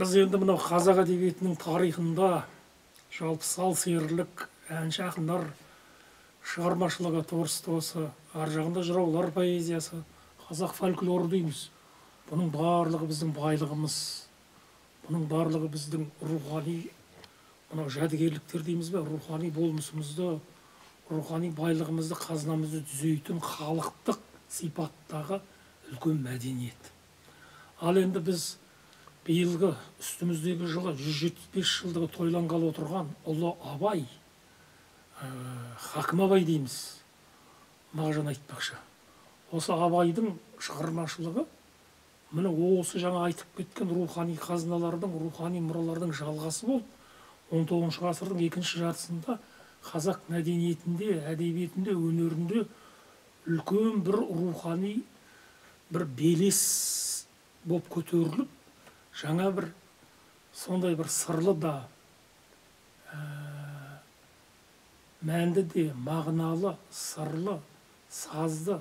Біз енді мынау қазақ әдебиетінің тарихында жалпы сал серілік әнші ақындар шығармашылығы, творчествосы, ар жағында жыраулар поэзиясы, қазақ фольклоры дейміз. Бұның барлығы біздің байлығымыз, бұның барлығы біздің рухани мынау жәдігерліктер дейміз бе, рухани болмысымызды, рухани байлығымызды, қазынамызды түзейтін халықтық сипаттағы үлкен мәдениет. Ал енді біз биылғы үстіміздегі жылы 175 жылдығы тойланғалы отырған ұлы Абай, Хакім Абай дейміз, Мағжан айтпақшы. Осы Абайдың шығармашылығы міне осы жаңа айтып кеткен рухани қазыналардың, рухани мұралардың жалғасы болып, 19 ғасырдың екінші жартысында қазақ мәдениетінде, әдебиетінде, өнерінде үлкен бір рухани бір белес болып көтеріліп, жаңа бір сондай бір сырлы да, мәнді де, мағыналы, сырлы, сазды,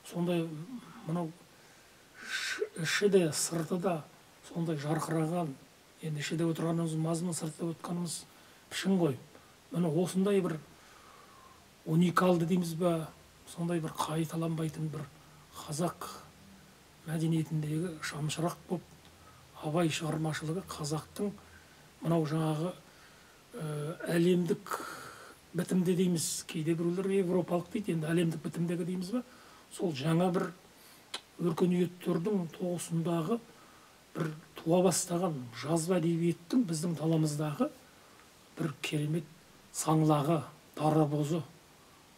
сондай мынау іші де, сырты да сондай жарқыраған, енді іші деп отырғанымыз мазмұн, сырты деп отырғанымыз пішін ғой. Міне осындай бір уникалды дейміз бе, сондай бір қайталанбайтын бір қазақ мәдениетіндегі шамшырақ болып Абай шығармашылығы қазақтың мынау жаңағы әлемдік бітімде дейміз, кейде біреулер европалық дейді, енді әлемдік бітімдегі дейміз бе, сол жаңа бір өркениеттердің тоғысындағы бір туа бастаған жазба әдебиеттің біздің даламыздағы бір керемет саңлағы, дарабозы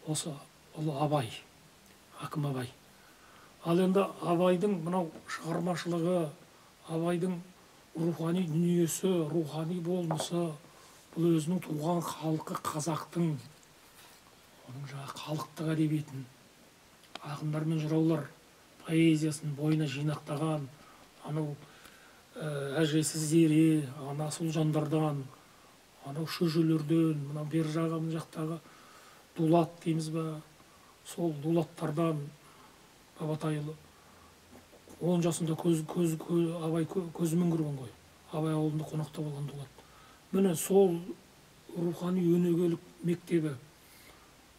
осы ұлы Абай, Хакім Абай. Ал енді Абайдың мынау шығармашылығы, Абайдың рухани дүниесі, рухани болмысы, бұл өзінің туған халқы қазақтың, оның жаңағы халықтық әдебиетін, ақындар мен жыраулар поэзиясын бойына жинақтаған, анау әжесі Зере, анасы Ұлжандардан, анау шөжелерден, мынау бер жағы мына жақтағы Дулат дейміз бе, сол Дулаттардан Бабатайұлы 10 жасында Абай көзімен көрген ғой, Абай ауылында қонақта болған Дулат. Міне сол рухани өнегелік мектебі,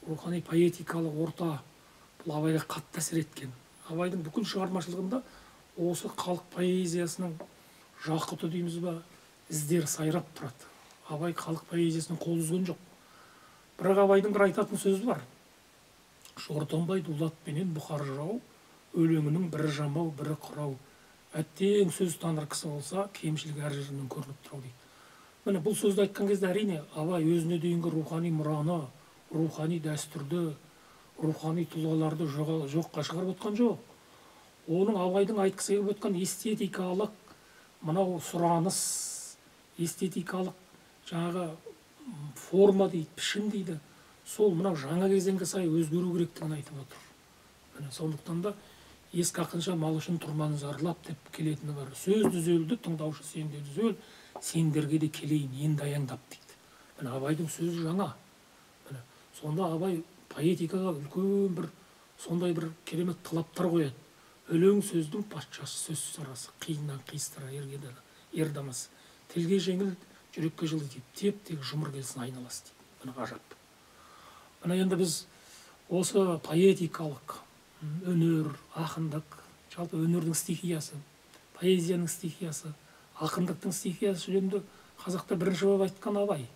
рухани поэтикалық орта бұл Абайға қатты әсер еткен. Абайдың бүкіл шығармашылығында осы халық поэзиясының жақұты дейміз бе, іздері сайрап тұрады. Абай халық поэзиясынан қол үзген жоқ. Бірақ Абайдың бір айтатын сөзі бар. Шортанбай Дулат пенен Бұқар жырау, өлеңінің бірі жамау, бірі құрау. Әттең сөз таныр кісі болса, кемшілік әр жерінен көрініп тұрау дейді. Міне бұл сөзді айтқан кезде әрине Абай өзіне дейінгі рухани мұраны, рухани дәстүрді, рухани тұлғаларды жоққа шығарып отқан жоқ. Оның Абайдың айтқысы келіп отқан эстетикалық мынау сұраныс, эстетикалық жаңағы форма дейді, пішін дейді, сол мынау жаңа кезеңге сай өзгеру керектігін айтып отыр. Міне сондықтан да ескі ақынша мал үшін тұрман зарлап деп келетіні бар. Сөз түзелді, тыңдаушы сен де түзел, сендерге де келейін енді аяңдап дейді. Міне Абайдың сөзі жаңа. Міне сонда Абай поэтикаға үлкен бір сондай бір керемет талаптар қояды. Өлең сөздің патшасы, сөз сарасы, қиыннан қиыстыра ер дамасы. Тілге жеңіл, жүрекке жылы тиіп, теп-тек жұмыр келсін айналасы дейді. Міне ғажап. Міне енді біз осы поэтикалық өнер, ақындық, жалпы өнердің стихиясы, поэзияның стихиясы, ақындықтың стихиясы жөнінде қазақта бірінші болып айтқан Абай.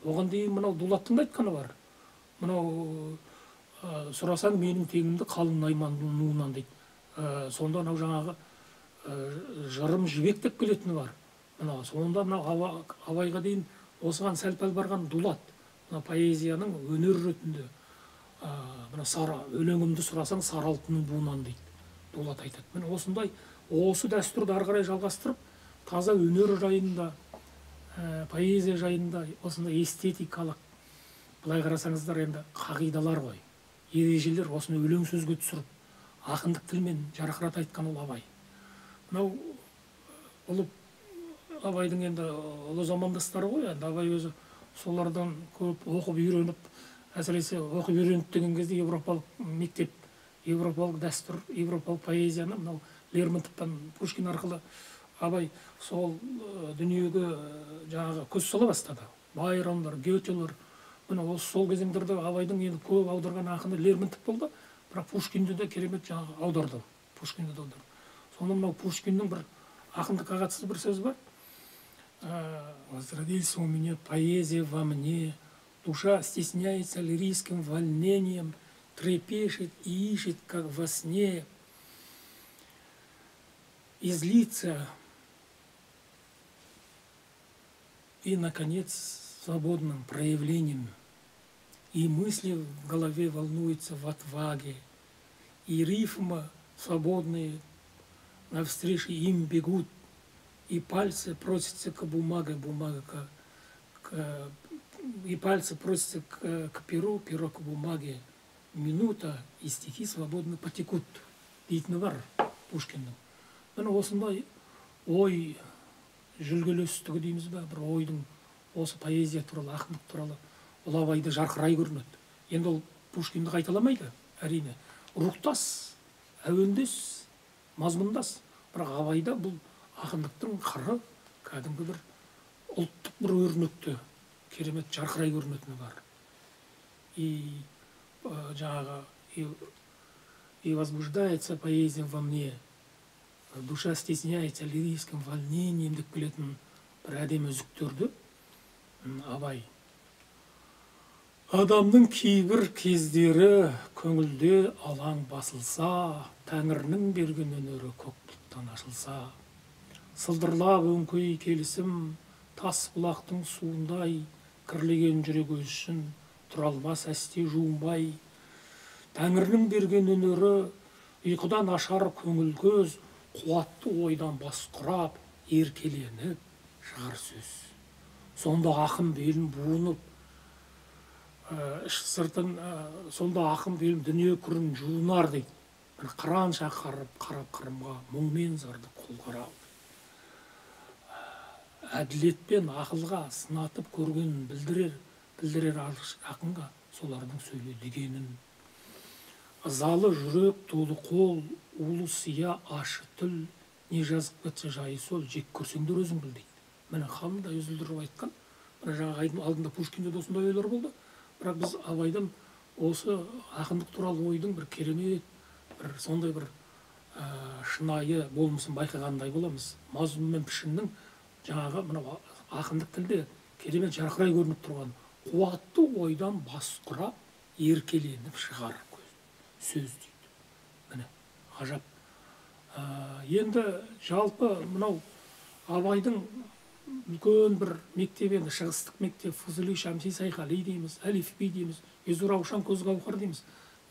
Оған дейін мынау Дулаттың да айтқаны бар. Мынау сұрасаң менің тегімді қалың найманның нуынан дейді. Сонда мынау жаңағы жырым жібек деп келетіні бар. Мынау сонда мынау Абайға дейін осыған сәл-пәл барған Дулат, мына поэзияның өнер ретінде мына сары өлеңімді сұрасаң сары алтынның буынан дейді. Дулат айтады. Міне осындай осы дәстүрді ары қарай жалғастырып, таза өнер жайында, поэзия жайында осындай эстетикалық былай қарасаңыздар енді қағидалар ғой, ережелер, осыны өлең сөзге түсіріп, ақындық тілмен жарқырата айтқан ол Абай. Мынау ұлы Абайдың енді ұлы замандастары ғой, енді Абай өзі солардан көп оқып үйреніп, әсіресе оқып үйреніп деген кезде европалық мектеп, европалық дәстүр, европалық поэзияны мынау Лермонтовтан Пушкин арқылы Абай сол дүниеге жаңағы көз сала бастады. Байрондар, Гетелер, міне осы сол кезеңдерде Абайдың енді көп аударған ақыны Лермонтов болды, бірақ Пушкинді де керемет жаңағы аударды. Пушкинді де аударды. Сонда мынау Пушкиннің бір ақындыққа қатысты бір сөзі бар. Возродился у меня поэзия во мне, душа стесняется лирическим волнением, трепещет и ищет, как во сне, излится и, наконец, свободным проявлением. И мысли в голове волнуются в отваге, и рифмы свободные навстречу им бегут, и пальцы просятся к бумаге, бумага и пальцы просятся к перу, перо к бумаге. Минута, и стихи свободно потекут. Дейтіні бар Пушкиннің. Міне осындай ой жүлгелестігі дейміз бе, бір ойдың осы поэзия туралы, ақындық туралы ол Абайды жарқырай көрінеді. Енді ол Пушкинді қайталамайды, әрине. Рухтас, әуендес, мазмұндас. Бірақ Абайда бұл ақындықтың қыры кәдімгі бір ұлттық бір өрнекті, керемет жарқырай көрінетіні бар. И жаңағы и возбуждается поэзия во мне, душа стесняется лирическим волнением деп келетін бір әдемі үзіктерді Абай. Адамның кейбір кездері көңілде алаң басылса, тәңірінің берген өнері көк бұлттан ашылса, сылдырлап өңкей келісім, тас бұлақтың суындай, кірлеген жүрек өз үшін тұра алмас әсте жуынбай. Тәңірінің берген өнері ұйқыдан ашар көңіл көз, қуатты ойдан бас құрап, еркеленіп шығар сөз. Сонда ақын белін буынып, іш сыртын, сонда ақын белін дүние күрін жуынар дейді. Бір қыранша қарап, қарап қырымға, мұңмен зарды қолға. Әділет пен ақылға сынатып көргенін білдірер ақынға солардың сөйле дегенін. Ызалы жүрек, толы қол, улы сия, ашы тіл, не жазып кетсе жайы сол, жек көрсеңдер өзің біл дейді. Міне қандай үзілдіріп айтқан. Міне жаңағы алдында Пушкинде де осындай ойлар болды. Бірақ біз Абайдан осы ақындық туралы ойдың бір керемет, бір сондай бір шынайы болмысын байқағандай боламыз. Мазмұн мен пішіннің жаңағы мынау ақындық тілде керемет жарқырай көрініп тұрған қуатты ойдан бас құрап, еркеленіп шығар сөз дейді. Міне, ғажап. Енді жалпы мынау Абайдың үлкен бір мектебі, енді шығыстық мектеп, Фузули, Шамси, Сайқали дейміз, Әлифби дейміз, Езу Раушан, Көз Гауһар дейміз.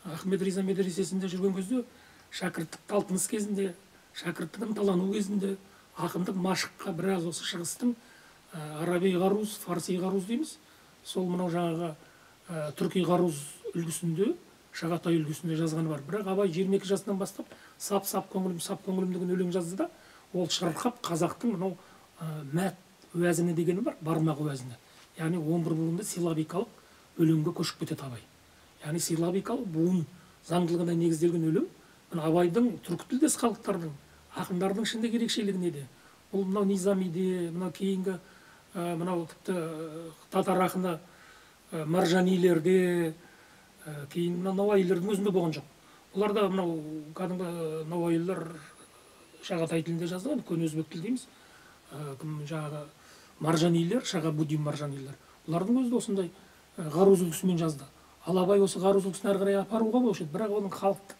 Ахмет Риза медресесінде жүрген кезде, шәкірттік талпыныс кезінде, шәкірттік ынталану кезінде, ақындық машыққа біраз осы шығыстың араби ғаруз, фарси ғаруз дейміз, сол мынау жаңағы түрки ғаруз үлгісінде, Шағатай үлгісінде жазғаны бар. Бірақ Абай 22 жасынан бастап сап-сап көңілім, сап көңілім деген өлең жазды да, ол шырқап қазақтың мынау мәт уәзіні дегені бар, бармақ уәзіні. Яғни 11 буынды силабикалық өлеңге көшіп кетеді Абай. Яғни силабикалық буын заңдылығына негізделген өлең, мына Абайдың түркі тілдес халықтардың, ақындардың ішіндегі ерекшелігі неде? Ол мынау Низамиде, мынау кейінгі, мынау тіпті татар ақыны Маржанилерде, кейін мына Науайилердің өзінде болған жоқ. Олар да мынау кәдімгі Науайилер Шағатай тілінде жазылған, көне өзбек тілі дейміз. Жаңағы Маржанилер, Шағабуддин Маржанилер. Олардың өзі де осындай ғаруз үлгісімен жазды. Ал Абай осы ғаруз үлгісін әрі қарай апаруға болушы еді, бірақ оның халықтық,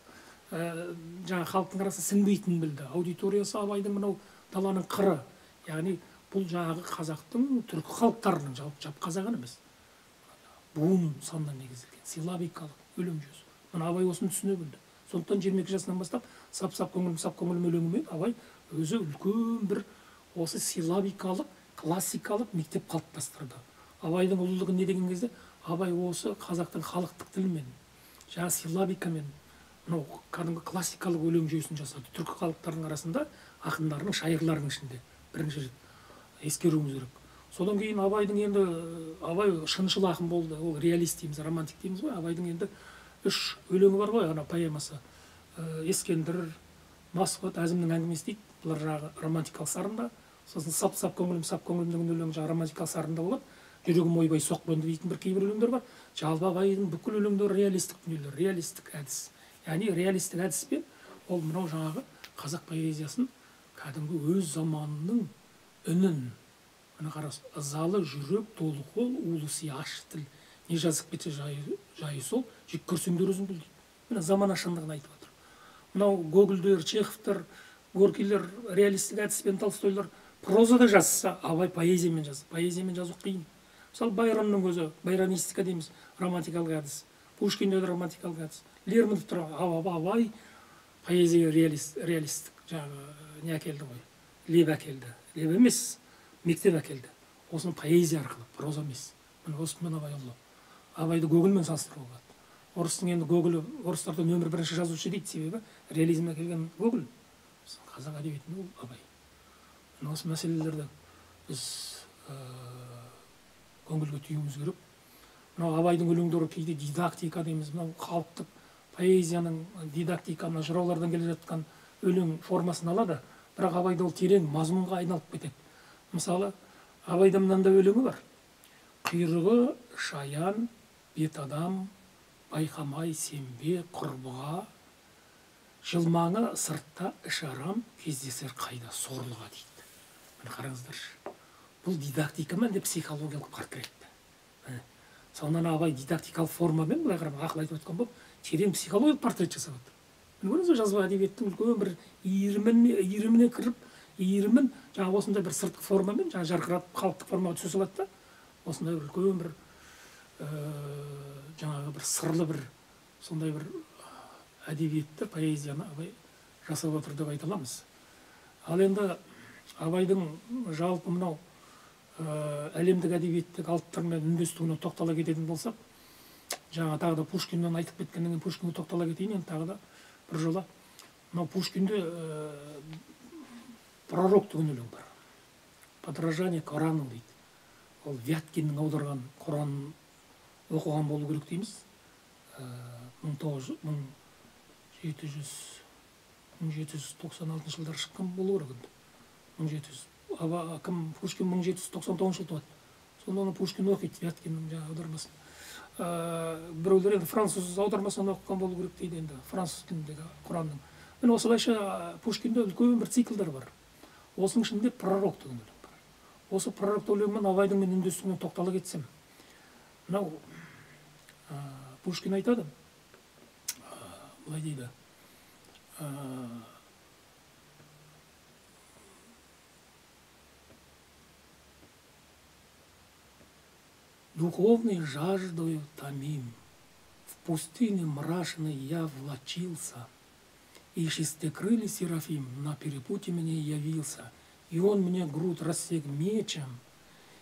жаңағы халықтың арасына сіңбейтінін білді. Аудиториясы Абайдың мынау даланың қыры, яғни бұл жаңағы қазақтың түркі халықтарының жалпы жап қазағын емес. Буын санына негізделген силабикалық өлең жүйесі. Мына Абай осыны түсіне білді. Сондықтан 22 жасынан бастап сап-сап көңілім, сап көңілім өлеңімен Абай өзі үлкен бір осы силабикалық, классикалық мектеп қалыптастырды. Абайдың ұлылығы не деген кезде, Абай осы қазақтың халықтық тілімен, жаңа силабикамен, мынау кәдімгі классикалық өлең жүйесін жасады. Түркі халықтарының арасында ақындарының, шайырларының ішінде бірінші рет ескеруіміз керек. Содан кейін Абайдың енді, Абай шыншыл ақын болды, ол реалист дейміз, романтик дейміз ғой. Абайдың енді үш өлеңі бар ғой, ана поэмасы. Ескендір, Масқұт, Әзімнің әңгімесі дейді. Бұлар жаңағы романтикалық сарында. Сосын сап-сап көңілім, сап көңілім деген өлең жаңағы романтикалық сарында болады. Жүрегім ойбай соқ бөнді дейтін бір кейбір өлеңдер бар. Жалпы Абайдың бүкіл өлеңдері реалистік дүниелер, реалистік әдіс. Яғни реалистік әдіспен ол мынау жаңағы қазақ поэзиясын кәдімгі өз заманының үнін, мына қарас, ызалы жүрек, толы қол, улы сый, ащы тіл, не жазып кетсе жайы сол, жек көрсеңдер өзің біл дейді. Мына замана шындығын айтып отыр. Мынау Гогольдер, Чеховтар, Горькийлер реалистік әдіспен, Толстойлар прозада жазса, Абай поэзиямен жазды. Поэзиямен жазу қиын. Мысалы, Байронның өзі, байронистика дейміз, романтикалық әдіс. Пушкинде де романтикалық әдіс. Лермонтов, Абай поэзия реалистік жаңағы не әкелді ғой, леп әкелді. Леп емес, мектеп әкелді. Осыны поэзия арқылы, проза емес. Міне осымен Абай ұлы. Абайды Гогольмен салыстыруға болады. Орыстың енді Гоголі, орыстарда нөмір бірінші жазушы дейді, себебі реализм әкелген Гоголь. Қазақ әдебиетінде ол Абай. Міне осы мәселелерді біз көңілге түюіміз керек. Мынау Абайдың өлеңдері кейде дидактика дейміз, мынау халықтық поэзияның дидактика, мына жыраулардан келе жатқан өлең формасын алады, бірақ Абайда ол терең мазмұнға айналып кетеді. Мысалы, Абайда мынандай өлеңі бар. Құйрығы шаян, бет адам, байқамай сенбе құрбыға, жылмаңы сыртта іш арам, кездесер қайда сорлыға дейді. Міне қараңыздаршы. Бұл дидактика ма, әлде психологиялық портрет? Сонан Абай дидактикалық формамен, былай қарап ақыл айтып отқан болып, терең психологиялық портрет жасап отыр. Міне көрдіңіз бе, жазба әдебиеттің үлкен бір иіріміне кіріп, иірімін жаңағы осындай бір сыртқы формамен, жаңағы жарқыратып халықтық формаға түсе салады да, осындай бір үлкен бір жаңағы бір сырлы бір сондай бір әдебиетті, поэзияны Абай жасап отыр деп айта аламыз. Ал енді Абайдың жалпы мынау әлемдік әдебиеттік алыптармен үндестігіне тоқтала кететін болсақ, жаңа тағы да Пушкиннен айтып кеткеннен кейін Пушкинге тоқтала кетейін енді тағы да бір жола. Мынау Пушкинде пророк деген өлең бар. Подражание Корану дейді. Ол Вяткиннің аударған Құранын оқыған болу керек дейміз. 1796 жылдары шыққан болу керек енді. 1700 Пушкин 1799 жылы туады. Сонда оны Пушкин оқиды, Вяткиннің жаңағы аудармасын. Біреулер енді француз аудармасын оқыған болу керек дейді енді, француз тіліндегі Құранның. Міне осылайша Пушкинде үлкен бір циклдар бар. Осының ішінде пророк деген өлең бар. Осы пророк өлеңімен Абайдың мен үндестігіне тоқтала кетсем, мынау Пушкин айтады, былай дейді, духовной жаждою томим, в пустыне мрачной я влачился, и шестикрылый серафим на перепутье мне явился, и он мне грудь рассек мечем,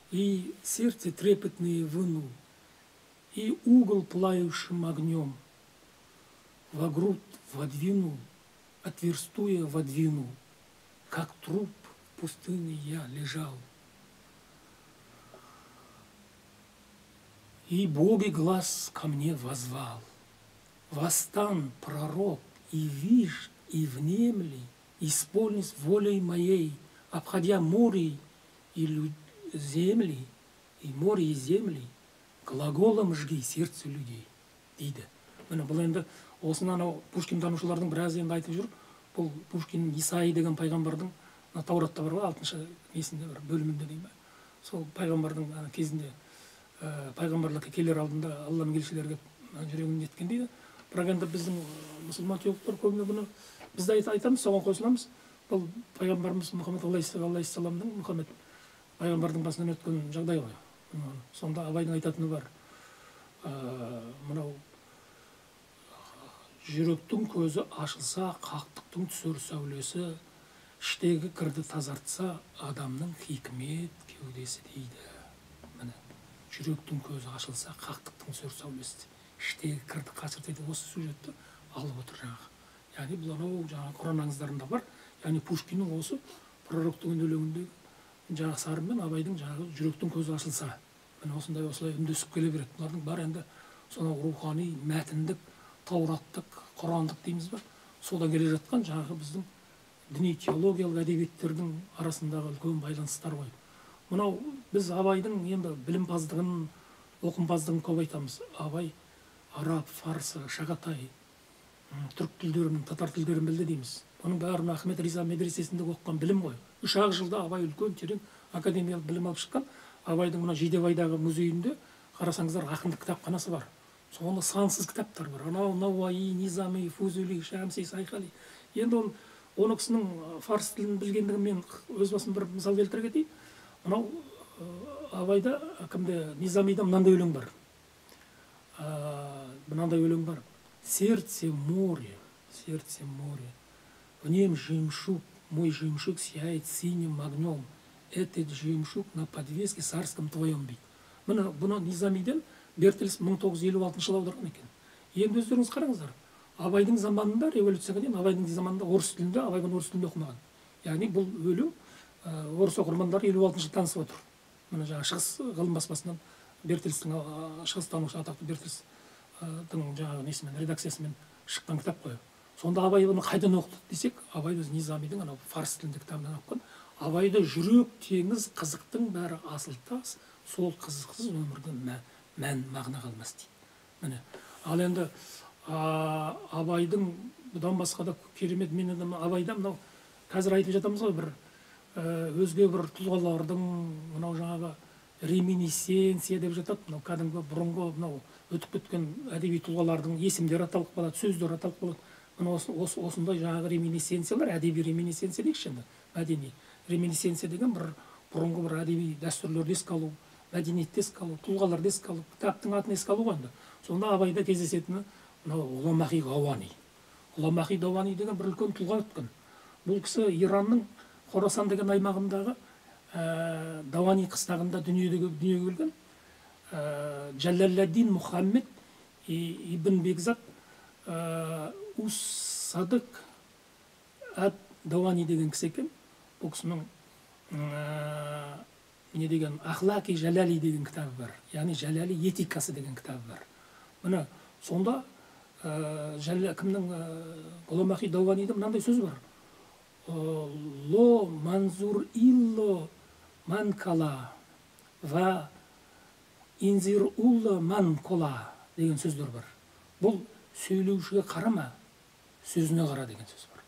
и сердце трепетное вынул, и угол плающим огнем во грудь водвинул, отверстуя водвинул, как труп в пустыне я лежал. И Богий глаз ко мне возвал: восстань, пророк, и вишь, и внемли, исполнись волей моей, обходя море и земли, и море и земли, глаголом жги сердце людей, дейді. Міне бұл енді осыны анау Пушкин танушылардың біразы енді айтып жүр. Бұл Пушкин Исаи деген пайғамбардың, мына Тауратта бар ғой, 6-шы несінде бір бөлімінде деймін бе. Сол пайғамбардың кезінде пайғамбарлыққа келер алдында Алланың елшілері келіп жүрегін неткен дейді. Бірақ енді біздің мұсылман теологтар көбіне бұны біз де айтамыз, соған қосыламыз. Бұл пайғамбарымыз Мұхаммед алейхиссаламның, Мұхаммед пайғамбардың басынан өткен жағдай ғой. Сонда Абайдың айтатыны бар. Мынау жүректің көзі ашылса, хақтықтың түсер сәулесі, іштегі кірді тазартса, адамның хикмет кеудесі дейді. Міне, жүректің көзі ашылса, хақтықтың түсер сәулесі, іштегі кірді қашырт дейді. Осы сюжетті алып отыр жаңағы. Яғни бұл анау жаңағы Құран аңыздарында бар. Яғни Пушкиннің осы пророк деген өлеңіндегі жаңағы сарын мен Абайдың жаңағы жүректің көзі ашылса, міне осындай осылай үндесіп келе береді. Бұлардың бәрі енді сонау рухани, мәтіндік, таураттық, құрандық дейміз ба, содан келе жатқан жаңағы біздің діни теологиялық әдебиеттердің арасындағы үлкен байланыстар ғой. Мынау біз Абайдың енді білімпаздығын, оқымпаздығын көп айтамыз. Абай араб, фарсы, шағатай, түрік тілдерін, татар тілдерін білді дейміз. Оның бәрін Ахмет Риза медресесінде оқыған білім ғой. 3-ақ жылда Абай үлкен терең академиялық білім алып шыққан. Абайдың мына Жидебайдағы музейінде қарасаңыздар ақындық кітапханасы бар. Соны сансыз кітаптар бар. Анау Науаи, Низами, Фузули, Шамси, Сайхали. Енді ол оны кісінің фарс тілін білгендігін мен өз басым бір мысал келтіре кетейін. Мынау Абайда, кімде, Низамида мынандай өлең бар. Мынандай өлең бар. Сердце море, сердце море, в нем жемчуг, мой жемчуг сияет синим огнем. Этот жемчуг на подвеске царском твоем дейді. Міне бұны Низамиден Бертельс 1956 жылы аударған екен. Енді өздеріңіз қараңыздар. Абайдың заманында, революцияға дейін Абайдың заманында орыс тілінде, Абай бұны орыс тілінде оқымаған. Яғни бұл өлең орыс оқырмандары 56 жылы танысып отыр. Міне жаңа Шығыс ғылым баспасынан Бертельстің, шығыстанушы атақты Бертельстің жаңағы несімен, редакциясымен шыққан кітап қой. Сонда Абай бұны қайдан оқыды десек, Абай өз Низамидің анау фарс тіліндегі кітабынан оқыған. Абайда жүрек теңіз, қызықтың бәрі асыл тас, сол қызықсыз өмірде мән мағына қалмас дейді. Міне. Ал енді Абайдың бұдан басқа да керемет, мен енді Абайда мынау қазір айтып жатамыз ғой, бір өзге бір тұлғалардың мынау жаңағы реминисценция деп жатады, мынау кәдімгі бұрынғы мынау өтіп кеткен әдеби тұлғалардың есімдері аталып қалады, сөздері аталып қалады. Мына осындай жаңағы реминисценциялар, әдеби реминисценция дейікші енді, мәдени реминисценция деген бір бұрынғы бір әдеби дәстүрлерді еске алу, мәдениетті еске алу, тұлғаларды еске алу, кітаптың атын еске алу ғой енді. Сонда Абайда кездесетіні мынау Ғұламахи Гауани. Ғұламахи Гауани деген бір үлкен тұлға өткен. Бұл кісі Иранның Хорасан деген аймағындағы Дауани қыстағында дүниеге келген. Жәләләддин Мұхаммед ибн Бекзат Ус Садық ад Дауани деген кісі екен. Бұл кісінің не деген Ахлаки Жәләли деген кітабы бар. Яғни Жәләли этикасы деген кітабы бар. Міне сонда кімнің Ғұламахи Дауанида мынандай сөз бар. Ло манзур илло манкала ва инзир улла манкола деген сөздер бар. Бұл сөйлеушіге қарама, сөзіне қара деген сөз бар.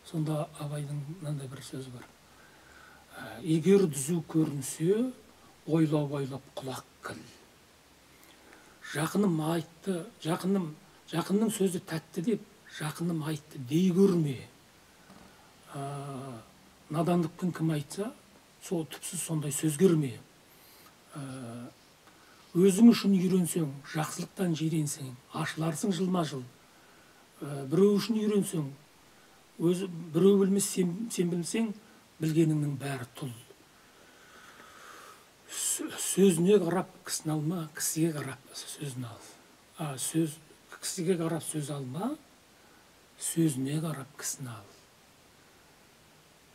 Сонда Абайдың мынандай бір сөзі бар. Егер түзу көрінсе, ойлап-ойлап құлақ кіл. Жақыным айтты, жақынның сөзі тәтті деп, жақыным айтты дей көрме. Надандықпен кім айтса, сол түпсіз сондай сөз көрме. Өзің үшін үйренсең, жақсылықтан жиренсең, ашыларсың жылма-жыл. Біреу үшін үйренсең, біреу білмес, сен білсең, білгеніңнің бәрі тұл. Сөзіне қарап кісіні алма, кісіге қарап сөзін ал. Кісіге қарап сөз алма, сөзіне қарап кісіні ал.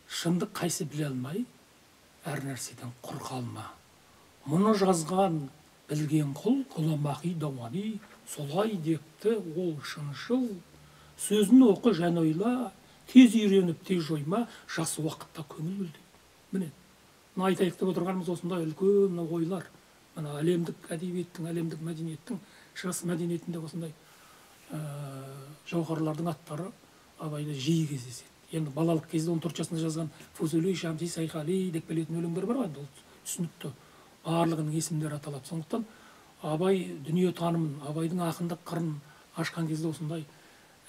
Шындық қайсы біле алмай, әр нәрседен құр қалма. Мұны жазған білген құл Ғұламахи Дауани солай депті ол шыншыл. Сөзін оқы жан ойла, тез үйреніп тез жойма, жас уақытта көңіл бөл деп. Міне, мына айтайық деп отырғанымыз осындай үлкен мына ойлар. Мына әлемдік әдебиеттің, әлемдік мәдениеттің, шығыс мәдениетінде осындай жауһарлардың аттары Абайда жиі кездеседі. Енді балалық кезде 14 жасында жазған Фузули, Шамси, Сайхали деп келетін өлеңдер бар ғой, енді ол түсінікті. Барлығының есімдері аталады. Сондықтан Абай дүние танымын, Абайдың ақындық қырын ашқан кезде осындай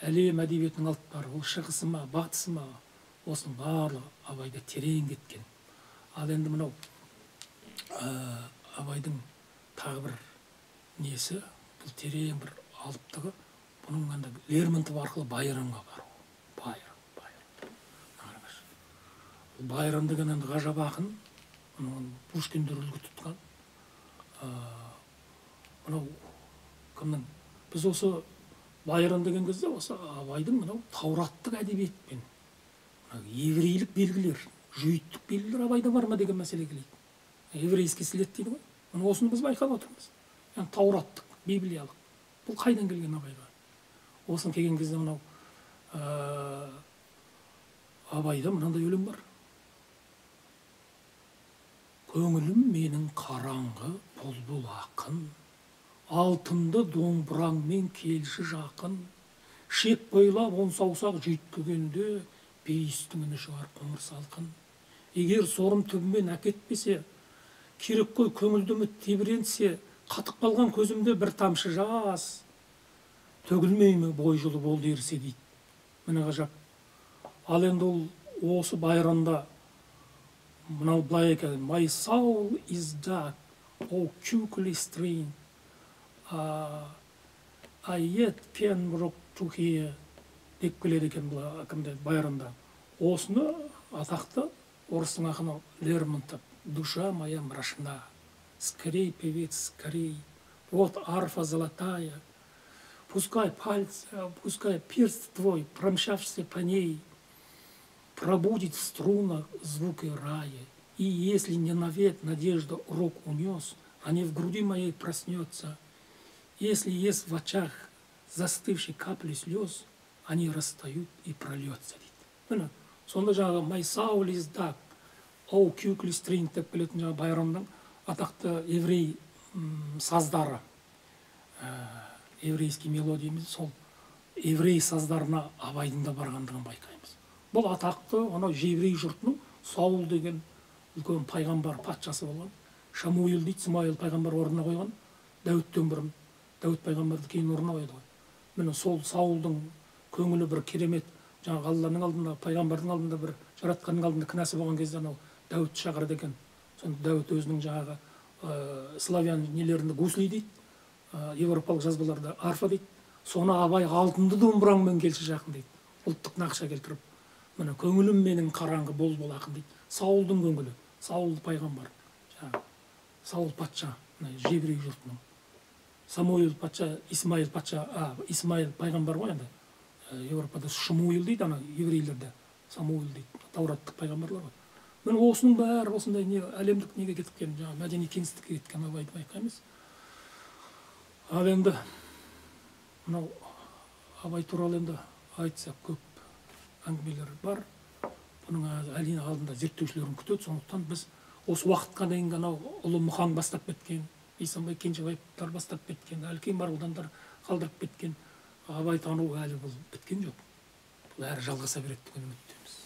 әлем әдебиетінің алыптары, ол шығысы ма, батысы ма, осының барлығы Абайда терең кеткен. Ал енді мынау Абайдың тағы бір несі, бұл терең бір алыптығы, бұның енді Лермонтов арқылы Байронға бару. Байрон. Байрон деген енді ғажап ақын, Пушкиндер үлгі тұтқан. Мынау кімнің? Біз осы Байрон деген кезде осы Абайдың мынау таураттық әдебиетпен, еврейлік белгілер, жүйіттік белгілер Абайда бар ма деген мәселе келеді. Еврейский след дейді ғой. Міне осыны біз байқап отырмыз. Яғни таураттық, библиялық. Бұл қайдан келген Абайға? Осыны келген кезде мынау Абайда мынандай өлең бар. Көңілім менің қараңғы бұлбұл ақын, алтынды домбыраңмен келші жақын, шек бойлап он саусақ жүйткігенде, бейістің үні шығар қоңыр салқын. Егер сорым түбімен әкетпесе, керек қой көңілді үміт тебіренсе, қатып қалған көзімде бір тамшы жас, төгілмей ме бой жылы болды ерсе дейді. Міне ғажап. Ал енді ол осы Байронда мынау былай екен: My soul is dark, oh quickly string, I yet can brook to hear деп келеді екен бұл кімде, Байронда. Осыны атақты орыстың ақыны Лермонтов: душа моя мрачна, скорей, певец, скорей, вот арфа золотая, пускай пальцы, пускай перст твой, промчавшийся по ней, пробудит в струнах звуки рая. И если не навек надежда урок унес, они в груди моей проснется. Если есть в очах застывшие капли слез, они растают и прольется дейді. Міне, сонда жаңағы my soul is dark, oh quickly string деп келетін жаңағы Байронның атақты еврей саздары, еврейский мелодия, сол еврей саздарына Абайдың да барғандығын байқаймыз. Бұл атақты анау еврей жұртының Саул деген үлкен пайғамбар патшасы болған. Шамуил дейді, Смайыл пайғамбар орнына қойған. Дәуіттен бұрын Дәуіт пайғамбарды кейін орнына қойды ғой. Міне, сол Саулдың көңілі бір керемет жаңағы Алланың алдында, пайғамбардың алдында, бір жаратқанның алдында кінәсі болған кезде анау Дәуітті шақырады екен. Сонда Дәуіт өзінің жаңағы славян нелерінде гусли дейді, европалық жазбаларда арфа дейді. Соны Абай алтынды домбыраңмен келші жақын дейді. Ұлттық нақша келтіріп. Міне, көңілім менің қараңғы бұлбұл ақын дейді. Саулдың көңілі, Саул пайғамбар, жаңағы Саул патша, мына еврей жұртының. Самуил патша, Исмаил патша, Исмаил пайғамбар ғой енді. Европада Шмуил дейді, ана еврейлерде Самуил дейді, таураттық пайғамбарлар ғой. Міне, осының бәрі осындай не әлемдік неге кеткен, жаңағы мәдени кеңістікке кеткен Абайды байқаймыз. Ал енді мынау Абай туралы енді айтсақ көп әңгімелер бар. Бұның әрине алдында зерттеушілерін күтеді. Сондықтан біз осы уақытқа дейінгі анау ұлы Мұхаң бастап кеткен, Бейсенбай Кенжебаевтар бастап кеткен, Әлкен Марғұландар қалдырып кеткен Абай тану әлі бұл біткен жоқ. Бұл әрі жалғаса береді деген үміттеміз.